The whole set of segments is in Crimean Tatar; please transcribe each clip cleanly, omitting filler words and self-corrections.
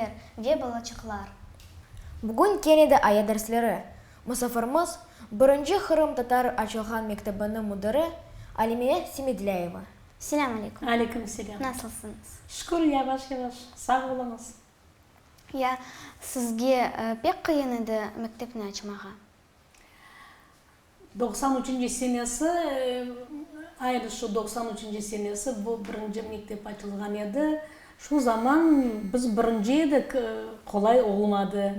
Ösmürler ve balaçıqlar. Bugün kene de ayat dersleri. Musafirimiz, birinci qırımtatar açılğan mektebiniñ müdiri Alime Semedlâyeva. Selâm aleyküm. Aleyküm selâm. Nasılsıñız? Şükür, yavaş-yavaş. Sağ oluñız. Ya sizge pek qıyın edi mektepni açmağa? 93 üçünci senesi, ayrı şu 93 üçünci senesi bu birinci mektep açılğan edi. Şu zaman biz birinci edik, qolay olmadı.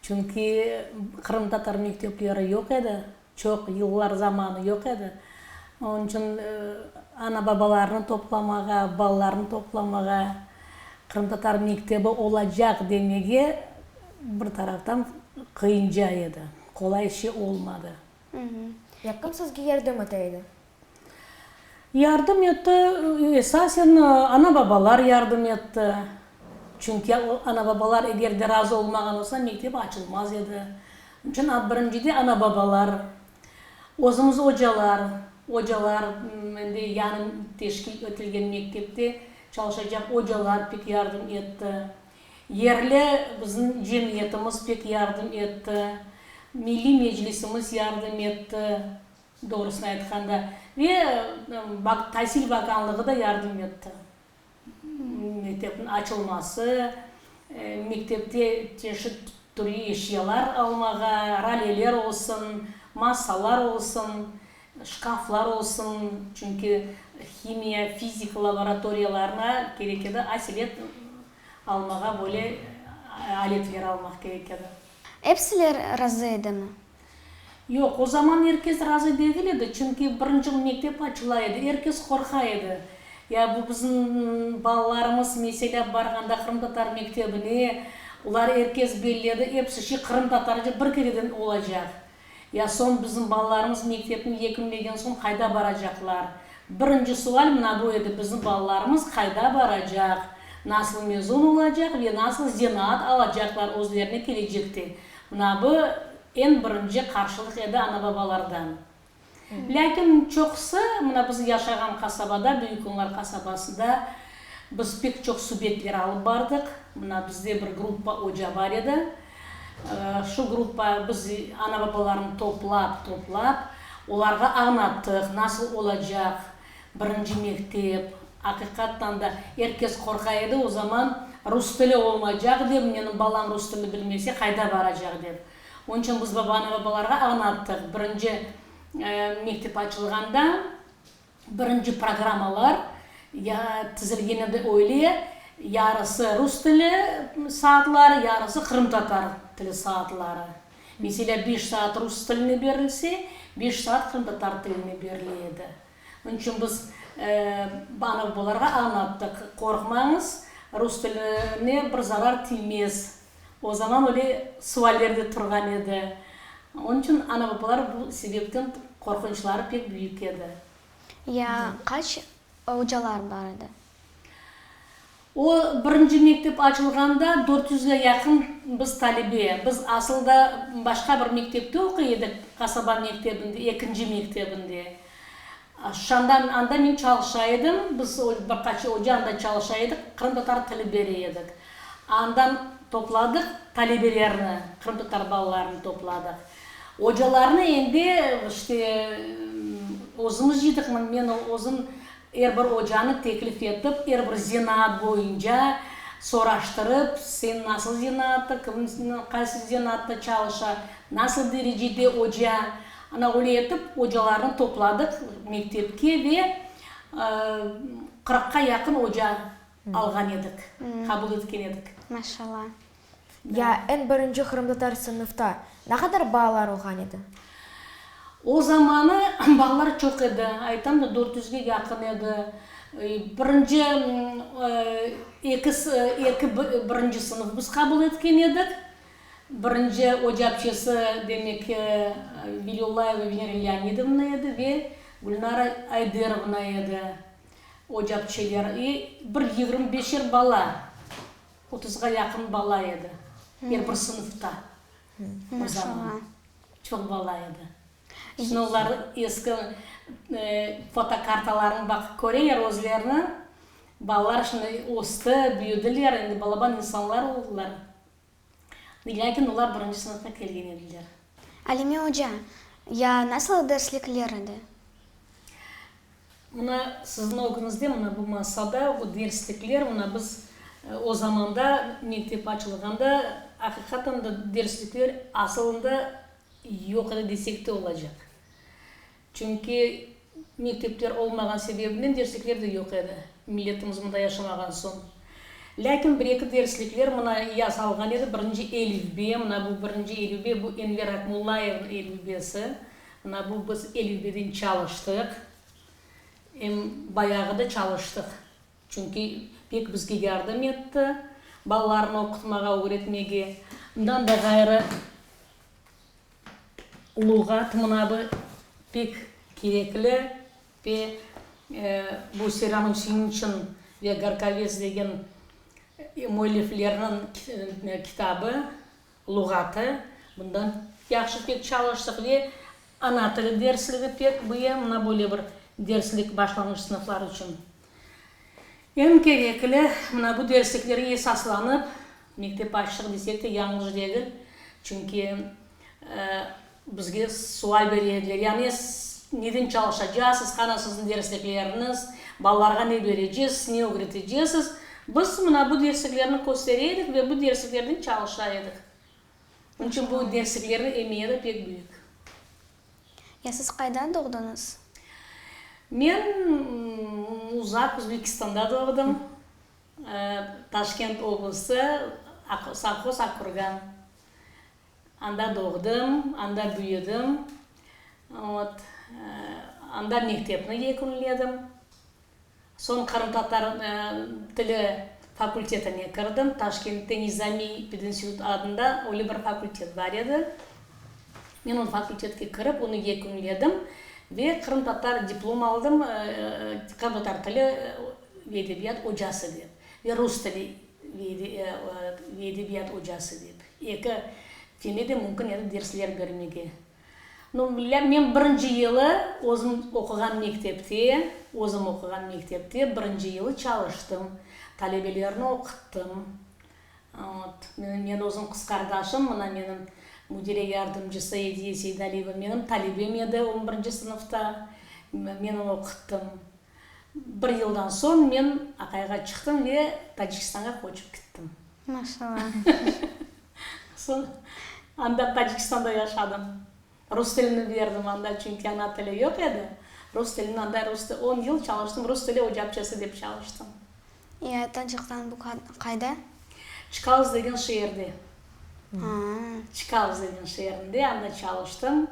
Çünki qırımtatar mektepleri yoq edi, çoq yıllar zamanı yoq edi. Onıñ içün ana-babalarnı toplamağa, balalarnı toplamağa, qırımtatar mektebi olacaq demege bir taraftan qıyınca edi. Qolay şey olmadı. Ya kim sizge yardım ete edi? Yardım etti, esasen ana-babalar yardım etti. Çünki ana-babalar eger de razı olmağan olsa, mektep açılmaz edi. Onıñ içün birincide ana-babalar, özümiz ocalar, ocalar, endi yañı teşkil etilgen mektepte çalışacaq ocalar pek yardım etti. Yerli bizim cemiyetimiz pek yardım etti, Milliy Meclisimiz yardım etti, doğrusını aytqanda, ve Tasil bakanlığı da yardım etti. Mektepniñ açılması, mektepte çeşit türlü eşyalar almağa, raleler olsun, masalar olsun, şkaflar olsun, çünki himiya, fizika laboratoriyalarına kerek edi aselet Almağa böyle aletler almaq kerek edi. Epsiler razı edimi? Yoq, o zaman er kes razı degil edi, çünki birinci mektep açıla edi, er kes qorqa edi. Ya bu bizim balalarımız, meselâ, barğanda qırımtatar mektebine, olar er kes belledi, episi şey qırımtatarca bir kereden olacaq. Ya soñ bizim balalarımız mektepni yekünlegen soñ qayda baracaqlar? Birinci sual mına bu edi, bizim balalarımız qayda baracaq, nasıl mezun olacaq ve nasıl zenaat alacaqlar özlerine kelecekte? Mına bu eñ birinci qarşılıq edi ana-babalardan. Lâkin çoqusı, mına biz yaşağan qasabada, Büyük Onlar qasabasında biz pek çoq subetler alıp bardıq. Mına bizde bir gruppa oca bar edi. Şu gruppa biz ana-babalarnı toplap, toplap, olarğa añlattıq, nasıl olacaq birinci mektep. Aqiqattan da, er kes qorqa edi o zaman, rus tili olmaycaq dep, menim balam rus tilini bilmese, qayda baracaq dep. Onıñ içün biz ana-babalarğa añlattıq, birinci mektep açılğanda, Birinci programmalar ya tizilgen edi öyle, yarısı rus tili saatları, yarısı qırımtatar tili saatları. Meselâ, beş saat rus tiline berilse, beş saat qırımtatar tiline berile edi. Onıñ içün biz ana-babalarğa añlattıq, qorqmañız, rus tiline bir zarar tiymez. O zaman öyle sualler de turğan edi. Onıñ içün ana-babalar bu sebepten qorqunçları pek büyük edi. Ya qaç ocalar bar edi? O, birinci mektep açılğanda dört yüzge yaqın biz talebe. Biz asıl da başqa bir mektepte oquy edik, qasaba mektebinde, ekinci mektebinde. Şandan anda men çalışa edim, biz bir qaç oca anda çalışa edik, qırımtatar tili bere edik. Andan topladıq talebelerni, qırımtatar balalarını topladıq. Ocalarnı endi işte özümiz cıydıq, men özüm er bir ocanı teklif etip, er bir zenaat boyunca soraştırıp, sen nasıl zenaatta, kim qaysı zenaatta çalışa, nasıl derecede oca, Ana, öyle etip, ocalarnı topladıq mektepke ve qırqqa yaqın oca alğan edik, qabul etken edik. Maşallah. Ya eñ birinci qırımtatar sınıfta ne qadar balalar olğan edi? O zamanı balalar çoq edi, aytam da, dört yüzge yaqın edi. Birinci, eki, eki birinci sınıf biz qabul etken edik. Birinci ocapçesi, demek, Velillayeva Venera Leonidovna edi ve Gülnara Ayderovna edi ocapçeler. İ bir 25-er bala, otuzğa yaqın bala edi er bir sınıfta o zaman. Çoq bala edi. Şimdi olar eski fotokartalarını baqıp köreler özlerini. Balalar şimdi östi, büyüdiler, endi balaban insanlar oldılar. Lâkin olar birinci sınıfqa kelgen ediler. Alime oca, ya nasıl derslikler edi? Mına siziñ ögüñizde mına bu masada bu derslikler, mına biz o zamanda mektep açılğanda aqiqatan da derslikler asılında yoq edi desek de olacaq. Çünki mektepler olmağan sebebinden derslikler de yoq edi, milletimiz mında yaşamağan soñ. Lâkin bir-eki derslikler mına yasalğan edi, birinci elifbe, mına bu birinci elifbe, bu Enver Akmullayevniñ elifbesi, mına bu biz elifbeden çalıştıq, em bayağı da çalıştıq, çünki pek bizge yardım etti, balalarnı oqutmağa, ögretmege. Bundan da ğayrı, Luğat mına bu pek kerekli ve bu Seyran Üseyinçin ve Garkovets degen müelliflerniñ kitabı, luğatı. Bundan yahşı pek çalıştıq ve ana tili dersligi pek bu ya mına böyle bir derslik başlanğıç sınıflar içün. Eñ kerekli, mına bu dersliklerge esaslanıp, mektep açtıq desek de yañlış degil, çünki bizge sual bere ediler, yani neden çalışacaqsız, qana siziñ derslikleriñiz, balalarğa ne berecesiz, ne ögretecesiz? Biz mına bu dersliklerni köstere edik ve bu dersliklerden çalışa edik. Onıñ içün bu dersliklerniñ emiyeti pek büyük. Ya siz qayda doğdıñız? Men uzaq Özbekistanda doğdım, Taşkent oblastı, sovhoz Akkurgan. Anda doğdım, anda büyüdim, vot, anda mektepni yekünledim. Soñ qırımtatar tili fakultetine kirdim. Taşkentte Nizamiy pedinstitut adında öyle bir fakultet bar edi. Men o fakultetke kirip, onı yekünledim ve qırımtatar diplom aldım, qırımtatar tili ve edebiyat ocası dep ve rus tili ve edebiyat ocası dep. Eki fende de mümkün edi dersler bermege. Nu, men birinci yılı özüm oquğan mektepte, özüm oquğan mektepte birinci yılı çalıştım, talebelerni oquttım. Vot, menim özüm qız qardaşım, mına menim müdire yardımcısı Ediye Seydaliyeva menim talebem edi on birinci sınıfta, men onı oquttım. Bir yıldan soñ men aqayğa çıqtım ve Tacikistanğa köçip kittim. Maşallah. Soñ anda Tacikistanda yaşadım. Rus tilini berdim anda, çünki ana tili yoq edi. Rus tilini anda rus on yıl çalıştım, rus tili ocapçesi dep çalıştım. Ya Tacikistan bu qayda? Çkalsk degen şeerde. Çkalsk degen şeerinde anda çalıştım.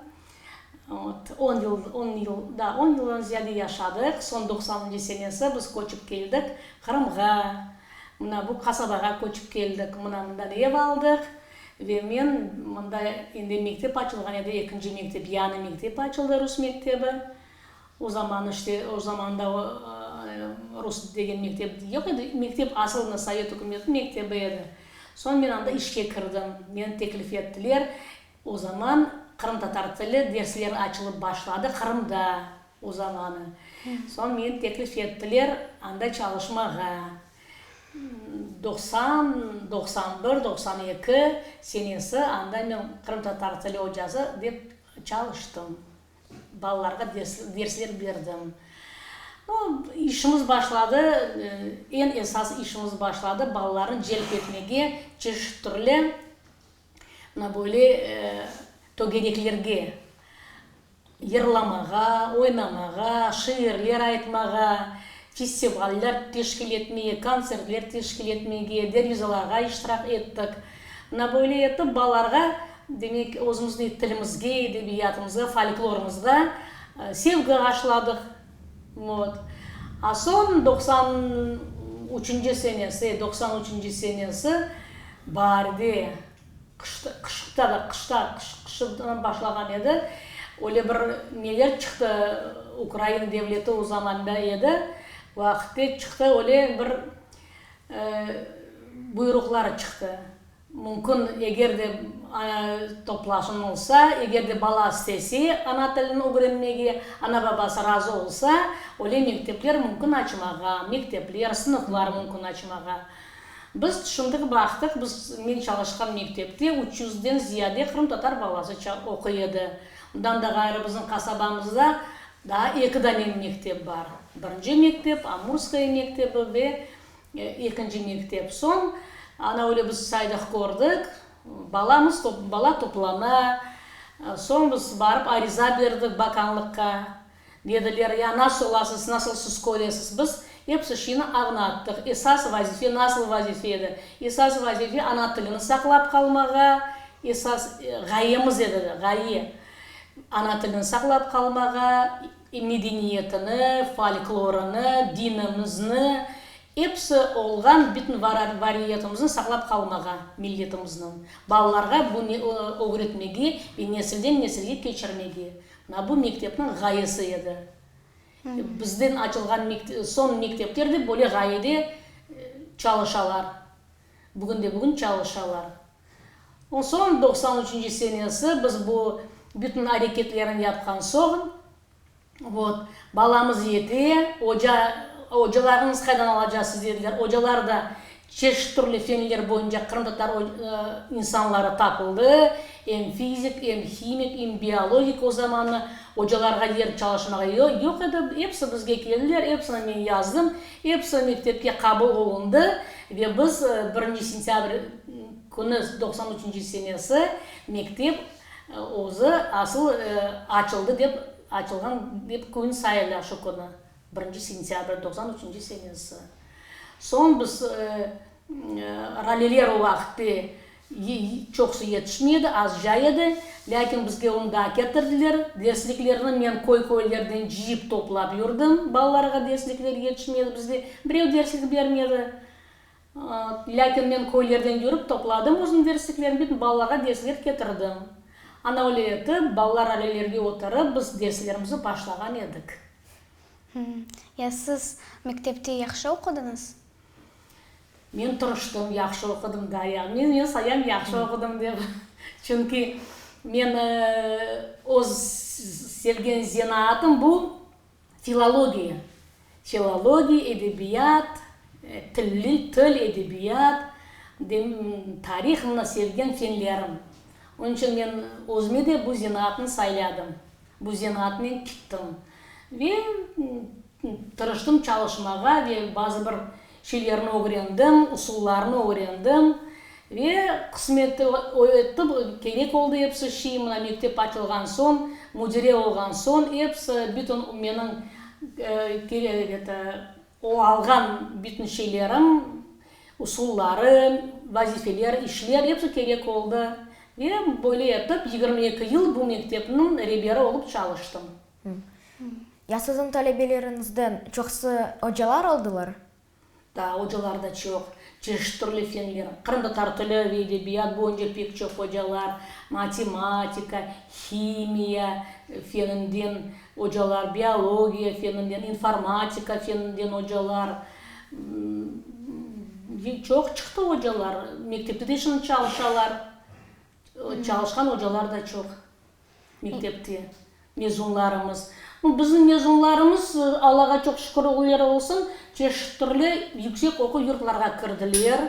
Vot, on yıl, on yıl, da, on yıldan ziyade yaşadıq. Soñ doqsanıncı senesi biz köçip keldik Qırımğa. Mına bu qasabağa köçip keldik. Mına mından ev aldıq ve men mında endi mektep açılğan edi, ekinci mektep, yañı mektep açıldı, rus mektebi. O zaman işte, o zamanda rus degen mektep yoq edi, mektep asılında sovet ükümetiniñ mektebi edi. Soñ men anda işke kirdim. Meni teklif ettiler. O zaman qırımtatar tili dersleri açılıp başladı Qırımda o zamanı. Soñ meni teklif ettiler anda çalışmağa. 90, 91, 92 senesi anda men qırımtatar tili ocası dep çalıştım. Balalarğa dersler berdim. No, işimiz başladı, eñ esas işimiz başladı, balalarnı celp etmege çeşit türlü Mına böyle tögereklerge yırlamağa, oynamağa, şiirler aytmağa, festivaller teşkil etmege, kontsertler teşkil etmege, dervizalarğa iştirak ettik. Mına böyle etip balalarğa, demek, özümizniñ tilimizge, edebiyatımızğa, folklorımızğa sevgi aşladıq. Vot. A soñ 93-nci senesi, 93-nci senesi baarde, qışta, qışta da, qışta, qış, qışından başlağan edi, öyle bir neler çıqtı, Ukraina devleti o zamanda edi, vaqıtte çıqtı öyle bir buyruqlar çıqtı. Mümkün, eger de. Toplaşınılsa, eger de bala istese ana tilini ögrenmege, ana-babası razı olsa, öyle mektepler mümkün açmağa, mektepler, sınıflar mümkün açmağa. Biz tüşündik, baqtıq, biz, men çalışqan mektepte üç yüzden ziyade qırımtatar balası oquy edi. Bundan da ğayrı bizim qasabamızda daa eki dane mektep bar. Birinci mektep, Amurskaya mektebi ve Ekinci mektep soñ, ana öyle biz saydıq kördik, balamız, bala toplana, soñ biz barıp ariza berdik bakanlıqqa, dediler, ya nasıl olasız, nasıl siz köresiz, biz episi şeyni añlattıq, esas vazife nasıl vazife edi, esas vazife ana tilini saqlap qalmağa, esas ğayemiz edi, ğaye, ana tilini saqlap qalmağa, Medeniyetini, folklorını, dinimizni, episi olğan bütün variyetimizni saqlap qalmağa, milletimizniñ, balalarğa bunı ögretmege ve nesilden nesilge keçirmege. Mına bu mektepniñ ğayesi edi. Bizden açılğan soñ mektepler de böyle ğayede çalışalar. Bugün de bugün çalışalar. O soñ, 93 üçünci senesi biz bu bütün areketlerni yapqan soñ, vot, balamız yete, oca, ocalarıñız qaydan alacaqsız dediler, ocalar da çeşit türlü fenler boyunca qırımtatar insanları tapıldı, em fizik, em himik, em biologik o zamanı ocalarğa yer çalışmağa yoq edi, episi bizge keldiler, episini men yazdım, episi mektepke qabul olundı ve biz birinci sentâbr Künü 93 senesi mektep özü asıl açıldı dep, açılğan dep kün sayıla şu künü, birinci sentâbr 93 senesi. Soñ biz raleler o vaqıtte çoqusı yetişmey edi, azca edi, lâkin bizge onı daa ketirdiler. Dersliklerni men köy-köylerden cıyıp toplap yürdim, balalarğa derslikler yetişmedi bizde, birev derslik bermedi. Lâkin men köylerden yürip topladım özüm dersliklerni, bütün balalarğa dersler ketirdim. Ana öyle etip, balalar ralelerge oturıp, biz derslerimizni başlağan edik. Ya siz mektepte yahşı oqudıñız? Men tırıştım, yahşı oqudım da. Ya, men, men sayam yahşı oqudım dep. Çünki men öz sevgen zenaatım bu, Filologiya, filologiya, edebiyat, tilli, til, edebiyat, tarih mına sevgen fenlerim. Onıñ içün men özüme de bu zenaatnı sayladım, bu zenaatnen kittim. Ve tırıştım çalışmağa ve bazı bir Şeylerni ögrendim, usullarnı ögrendim ve qısmet etip, kerek oldı episi şey, mına mektep açılğan soñ, müdire olğan soñ, episi, bütün menim o alğan bütün şeylerim, usullarım, vazifeler, işler, episi kerek oldı. Ve böyle etip 22 yıl bu mektepniñ reberi olıp çalıştım. Ya siziñ talebeleriñizden çoqusı ocalar oldılar? Da, ocalar da çoq. Çeşit türlü fenler, qırımtatar tili ve edebiyat boyunca pek çoq ocalar, matematika, himiya feninden ocalar, biologiya feninden, informatika feninden ocalar. Çoq çıqtı ocalar. Mektepte de şimdi çalışalar. Çalışqan ocalar da çoq. Mektepte mezunlarımız. Bizim mezunlarımız, Allağa çoq şükürler olsun, çeşit türlü yüksek oquv yurtlarğa kirdiler.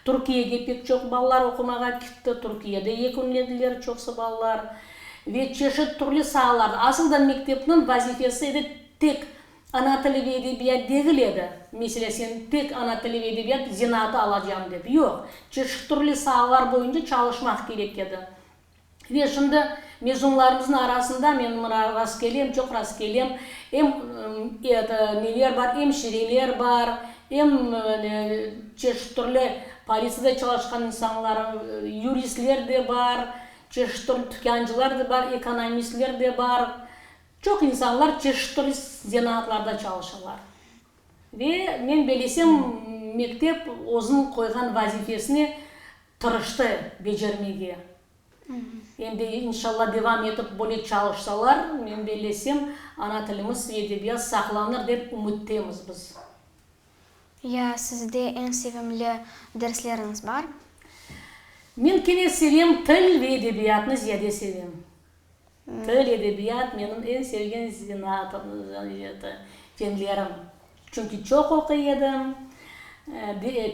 Türkiyege pek çoq balalar oqumağa kitti, Türkiyede yekünlediler çoqsu balalar. Ve çeşit türlü saalarda. Asıl da mektepniñ vazifesi edi tek ana tili ve edebiyat degil edi. Meselâ, sen tek ana tili ve edebiyat zenaatı alacam dep. Yoq, çeşit türlü saalar boyunca çalışmaq kerek edi. Ve şimdi mezunlarımıznıñ arasında men mına rastkelem, çoq rastkelem, em eto, neler bar, emşireler bar, em çeşit türlü politsiyada çalışqan insanlar, yuristler de bar, çeşit türlü tükâncılar da bar, ekonomistler de bar. Çoq insanlar çeşit türlü zenaatlarda çalışalar. Ve men belesem, mektep özüniñ qoyğan vazifesine tırıştı becermege. Endi, inşalla, devam etip böyle çalışsalar, men bellesem, ana tilimiz ve edebiyat saqlanır dep ümüttemiz biz. Ya sizde eñ sevimli dersleriñiz bar? Men kene sevem til ve edebiyatnı ziyade sevem. Til, edebiyat menim eñ sevgen zenaatım, fenlerim. Çünki çoq oquy edim,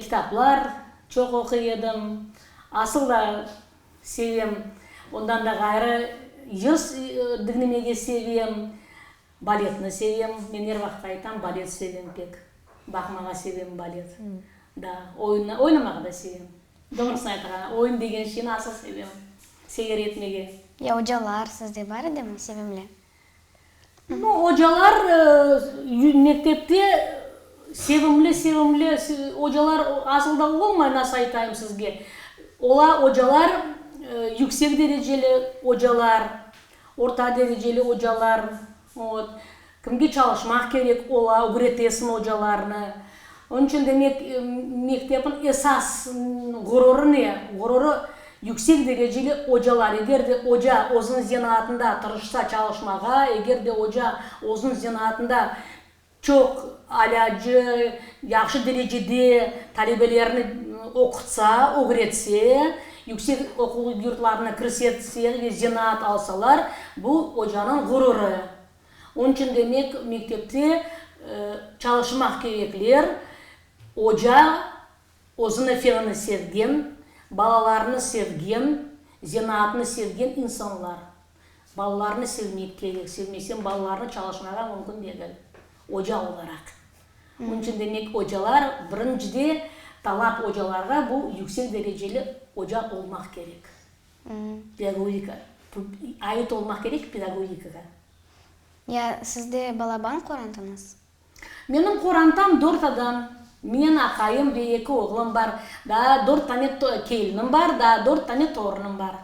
kitaplar çoq oquy edim. Asıl da sevem. Ondan da ğayrı yır diñlemege sevem, baletni sevem. Men er vaqıt aytam, balet sevem pek. Baqmağa sevem balet. Da, oynamağa da sevem. Doğrusını aytqanda, oyun degen şeyni asıl sevem, seyir etmege. Ya ocalar sizde bar edimi, sevimli? No, ocalar mektepte sevimli, sevimli ocalar asıl da olmay, nasıl aytayım sizge. Ola ocalar, yüksek dereceli ocalar, orta dereceli ocalar, vot. Kimge çalışmaq kerek ola, ögretesiñ ocalarnı. Onıñ içün, demek, mektepniñ esas ğururı ne? Ğururı, yüksek dereceli ocalar. Eger de oca özüniñ zenaatında tırışsa çalışmağa, eger de oca özüniñ zenaatında çoq alâcı, yahşı derecede talebelerni oqutsa, ögretse, yüksek oquv yurtlarına kirsetse ve zenaat alsalar, bu ocanıñ ğururı. Onıñ içün, demek, mektepte çalışmaq kerekler, oca özüni fenini sevgen, balalarını sevgen, zenaatını sevgen insanlar. Balalarını sevmek kerek, sevmeseñ balalarnı çalışmağa mümkün degil, oca olaraq. Onıñ içün, demek, ocalar, birincide talap ocalarğa bu yüksek dereceli oca olmaq kerek. Pedagogika, ait olmaq kerek pedagogikağa. Ya sizde balaban qorantañız? Menim qorantam dört adam, men, aqayım ve eki oğlum bar. Daa dört tane kelinim bar, daa dört tane torunım bar.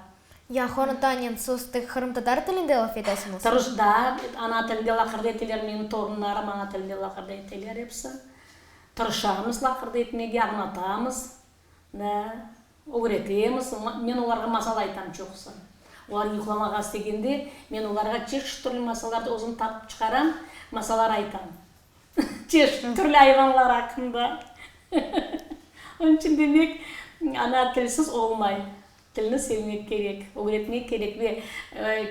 Ya qorantanen siz tek qırımtatar tilinde laf etesiñiz? Tırış, daa ana tilinde laqırdı eteler, menim torunlarım ana tilinde laqırdı eteler episi. Tırışamız laqırdı etmege, añlatamız. Da, ögretemiz. Men olarğa masal aytam çoqusı. Olar yuqlamağa istegende, men olarğa çeşit türlü masallardı özüm tapıp çıqaram, masallar aytam. Çeşit türlü ayvanlar aqqında. Onıñ içün, demek, ana tilsiz olmay. Tilni sevmek kerek, ögretmek kerek ve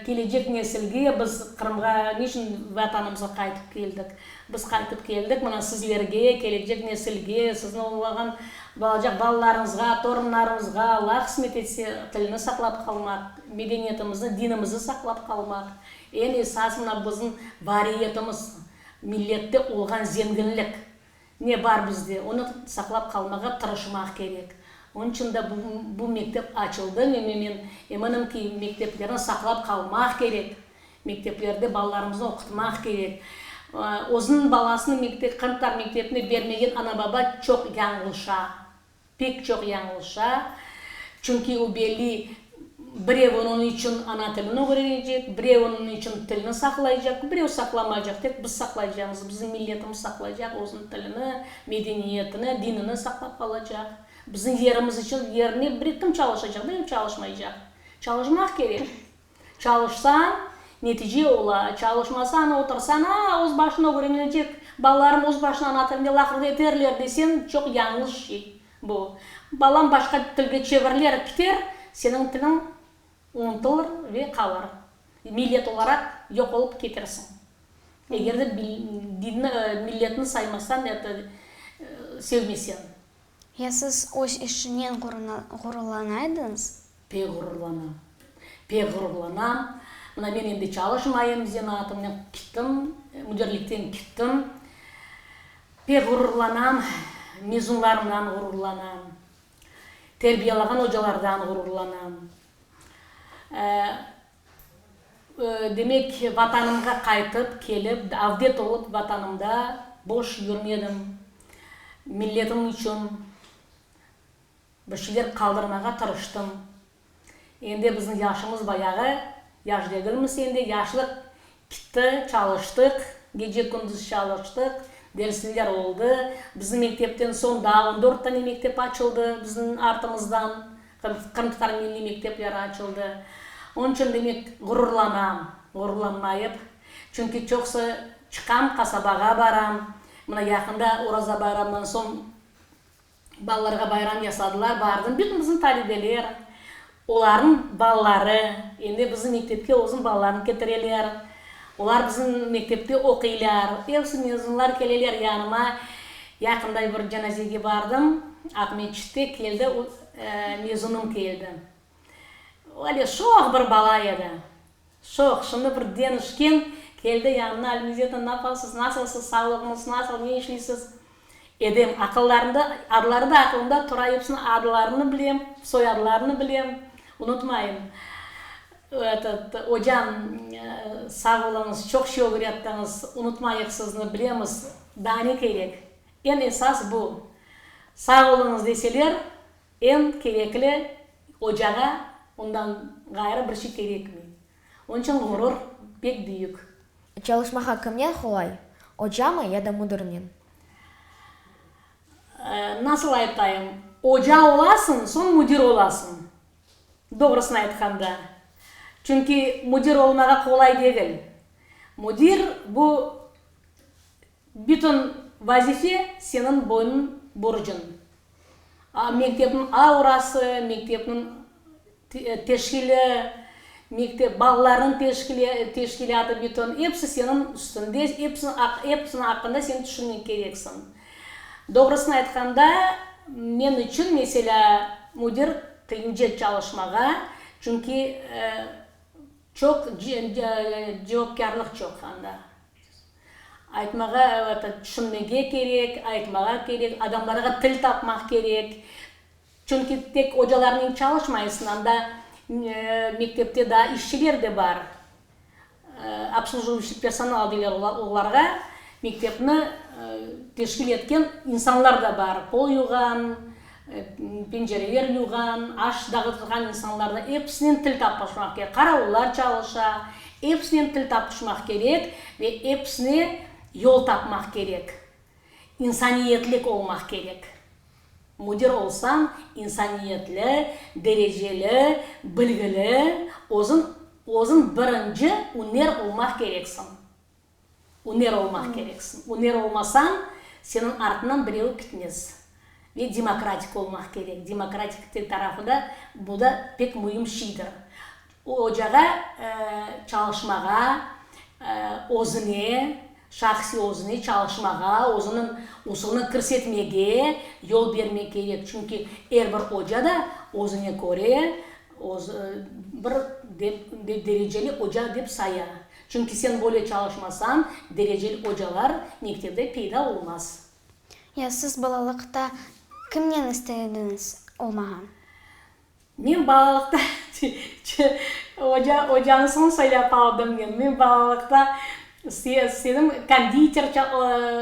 kelecek nesilge biz Qırımğa niçün Vatanımızğa qaytıp keldik? Biz qaytıp keldik, mına sizlerge, kelecek nesilge, siziñ olağan balacaq balalarıñızğa, torunlarıñızğa Alla qısmet etse, tilni saqlap qalmaq, medeniyetimizni, dinimizni saqlap qalmaq, eñ esas mına bizim variyetimiz, millette olğan zenginlik. Ne bar bizde, onı saqlap qalmağa tırışmaq kerek. Onıñ içün de bu mektep açıldı ve men eminim ki, mekteplerni saqlap qalmaq kerek, mekteplerde balalarımıznı oqutmaq kerek. Özüniñ balasını qırımtatar mektebine bermegen ana-baba çoq yañlışa. Pek çoq yañlışa, çünki o belli, birev onıñ içün ana tilini ögrenecek, birev onıñ içün tilini saqlaycaq, birev saqlamaycaq, tek biz saqlaycaqmız, bizim milletimiz saqlaycaq özüniñ tilini, medeniyetini, dinini saqlap qalacaq. Bizim yerimiz içün yerine bir kim çalışacaq, birev çalışmaycaq. Çalışmaq kerek. Çalışsañ, netice ola, çalışmasañ, otursañ, a, öz başına ögrenecek, balalarım öz başına ana tilinde laqırdı eterler deseñ, çoq yañlış şey bu. Balam başqa tilge çeviriler, kiter, seniñ tiliñ unutılır ve qalır. Millet olaraq yoq olıp ketersiñ. Eger de dinni, milletni saymasañ, eto, sevmeseñ. Ya siz öz işinen ğururlanaydınız? Pek ğururlanam. Pek ğururlanam. Mına men endi çalışmayım, zenaatımnen kittim, müdirlikten kittim. Pek ğururlanam, mezunlarımdan ğururlanam, terbiyelağan ocalardan ğururlanam. Demek, Vatanımğa qaytıp, kelip, avdet olıp Vatanımda boş yürmedim. Milletim içün Bir şeyler qaldırmağa tırıştım. Endi bizim yaşımız bayağı, yaş degilmiz endi, yaşlıq kitti, çalıştıq, gece-kündüz çalıştıq, dersler oldı. Bizim mektepten soñ daa on dört tane mektep açıldı bizim artımızdan, qırımtatar milliy mektepleri açıldı. Onıñ içün, demek, ğururlanam, ğururlanmayıp, çünki çoqusı çıqam, qasabağa baram. Mına yaqında Oraza bayramından soñ Balalarğa bayram yasadılar, bardım. Bütün bizim talebeler. Olarnıñ balaları, endi bizim mektepke özüniñ balalarını ketireler, olar bizim mektepte oquylar, episi mezunlar keleler yanıma. Yaqında bir cenazege bardım, Aqmeçitte, keldi, mezunım keldi. Öyle şoq bir bala edi, şoq. Şimdi bir denişken, keldi yanına, Almizeta, napalsız, nasılsız, sağlığıñız nasıl, ne işleysiz? Edem, aqıllarında, adları da aqılımda tura, episiniñ adlarını bilem, soyadlarını bilem, unutmayım. Etot, ocam, sağ oluñız, çoq şey ögrettiñiz, unutmayıq sizni, bilemiz, daa ne kerek? Eñ esas bu. Sağ oluñız deseler, eñ kerekli ocağa ondan ğayrı bir şey kerekmey. Onıñ içün ğurur pek büyük. Çalışmağa kimnen qolay, ocamı ya da müdirnen? Nasıl aytayım, oca olasıñ, soñ müdir olasıñ, doğrusını aytqanda. Çünki müdir olmağa qolay degil. Müdir, bu Bütün vazife seniñ boynun borcuñ. Mektepniñ aurası, mektepniñ teşkili, mektep balalarnıñ teşkili, teşkilâtı bütün, episi seniñ üstünde, episiniñ episiniñ aqqında sen tüşünmek kereksiñ. Doğrusını aytqanda, men içün, meselâ, müdir qıyınca çalışmağa, çünki çoq cevapkârlıq çoq anda. Aytmağa, tüşünmege kerek, aytmağa kerek, adamlarğa til tapmaq kerek. Çünki tek ocalarnen çalışmaysıñ, anda mektepte daa işçiler de bar, obslujivayushçiy personal deyler olarğa, mektepni teşkil etken insanlar da bar, pol yuğan, pencereler yuğan, aş dağıtılğan insanlar da, episinen til tapışmaq kerek, qaravullar çalışa, episinen til tapışmaq kerek ve episine yol tapmaq kerek, insaniyetlik olmaq kerek. Müdir olsañ, insaniyetli, dereceli, bilgili, özüñ, özüñ birinci üner olmaq kereksiñ. Üner olmaq kereksiñ. Üner olmasañ, seniñ artıñdan birevi kitmez. Ve demokratik olmaq kerek. Demokratik tarafı da, bu da pek müim şeydir. Ocağa çalışmağa, özüne, şahsiy özüne çalışmağa, özüniñ usulını kirsetmege yol bermek kerek. Çünki er bir oca da özüne köre bir dereceli oca dep saya. Çünki sen böyle çalışmasañ, dereceli ocalar mektepte peyda olmaz. Ya siz balalıqta kimnen istediñiz olmağa? Men balalıqta, oca, ocanı soñ saylap aldım men. Men balalıqta istedim, konditer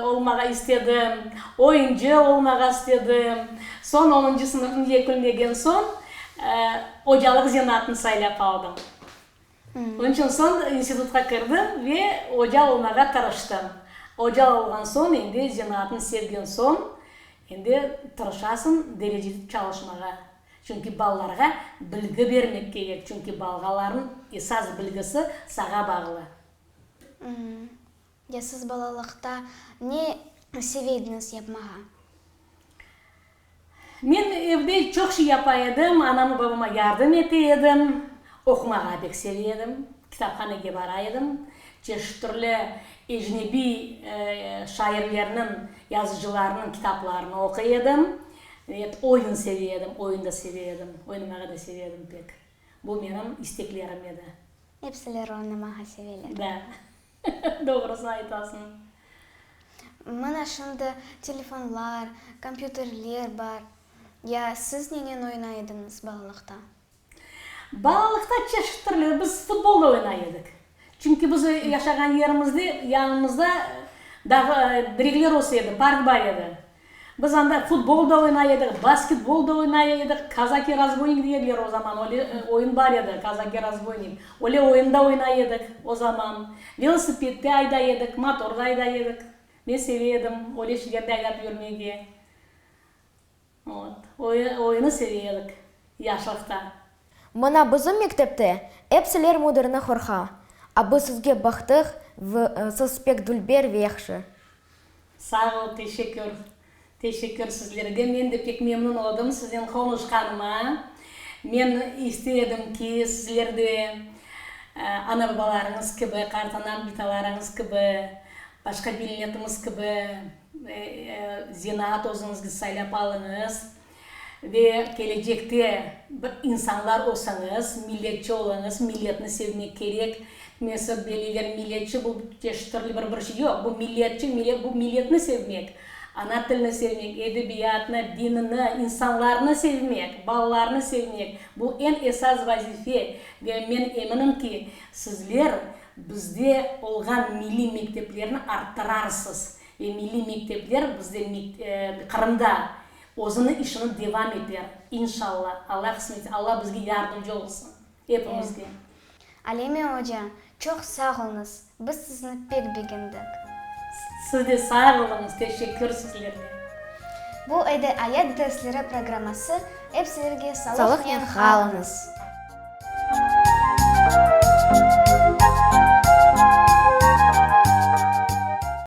olmağa istedim, oyuncı olmağa istedim. Soñ onuncı sınıfnı yekünlegen soñ, ocalıq zenaatını saylap aldım. Onıñ içün soñ institutqa kirdim ve oca olmağa tırıştım. Oca olğan soñ, endi zenaatnı sevgen soñ, endi tırışasıñ dereceli çalışmağa. Çünki balalarğa bilgi bermek kerek, çünki balğalarnıñ esas bilgisi sağa bağlı. Ya siz balalıqta ne seve ediñiz yapmağa? Men evde çoq şey yapa edim, anama, babama yardım ete edim, oqumağa pek seve edim, kitaphanege bara edim, çeşit türlü ecnebiy şairlerniñ, yazıcılarnıñ kitaplarını oquy edim. Ebet, oyun seve edim, oyun da seve edim, oynamağa da seve edim pek. Bu menim isteklerim edi. Epsileri oynamağa seveler. Da. Doğrusını aytasıñ. Mına şimdi telefonlar, kompyuterler bar. Ya siz nenen oynay ediñiz balalıqta? Balalıqta çeşit türlü, biz futbol da oynay edik. Çünki biz yaşağan yerimizde yanımızda dağ, direkler öse edi, park bar edi. Biz anda futbol da oynay edik, basketbol da oynay edik, kazaki-razboynik dey ediler o zaman, öyle oyun bar edi, kazaki-razboynik, öyle oyun da oynay edik o zaman, velosiped de ayday edik, motor da ayday edik. Men seve edim öyle şeylerde aydap yürmege. Vot, oyunı seve edik yaşlıqta. Mına bizim mektepte epsiler müdirni qorqa, a biz sizge baqtıq, siz pek dülber ve yahşı. Sağ ol, teşekkür. Teşekkür sizlerge. Men de pek memnun oldım siznen qonuşqanıma. Men istey edim ki, sizler de ana-babalarıñız kibi, qartana, bitalarıñız kibi, başqa milletimiz kibi zenaat özüñizge saylap alıñız ve kelecekte bir insanlar olsañız, milletçi oluñız, milletni sevmek kerek. Kimisi belliler milletçi bu çeşit türlü bir bir şey. Yoq, bu milletçi, bu milletni sevmek. Ana tilini sevmek, edebiyatnı, dinini, insanlarnı sevmek, balalarnı sevmek, bu eñ esas vazife ve men eminim ki, sizler bizde olğan milliy mekteplerni arttırarsız ve milliy mektepler bizde Qırımda özüni işini devam eter, inşalla, Alla qısmet etse, Alla bizge yardımcı olsun, epimizge. Alime oca, çoq sağ oluñız, biz sizni pek begendik. Siz de sağ oluñız, teşekkür sizlerge. Bu edi Ayat dersleri programması, ep sizlerge Salıqnen salıqnen qalıñız.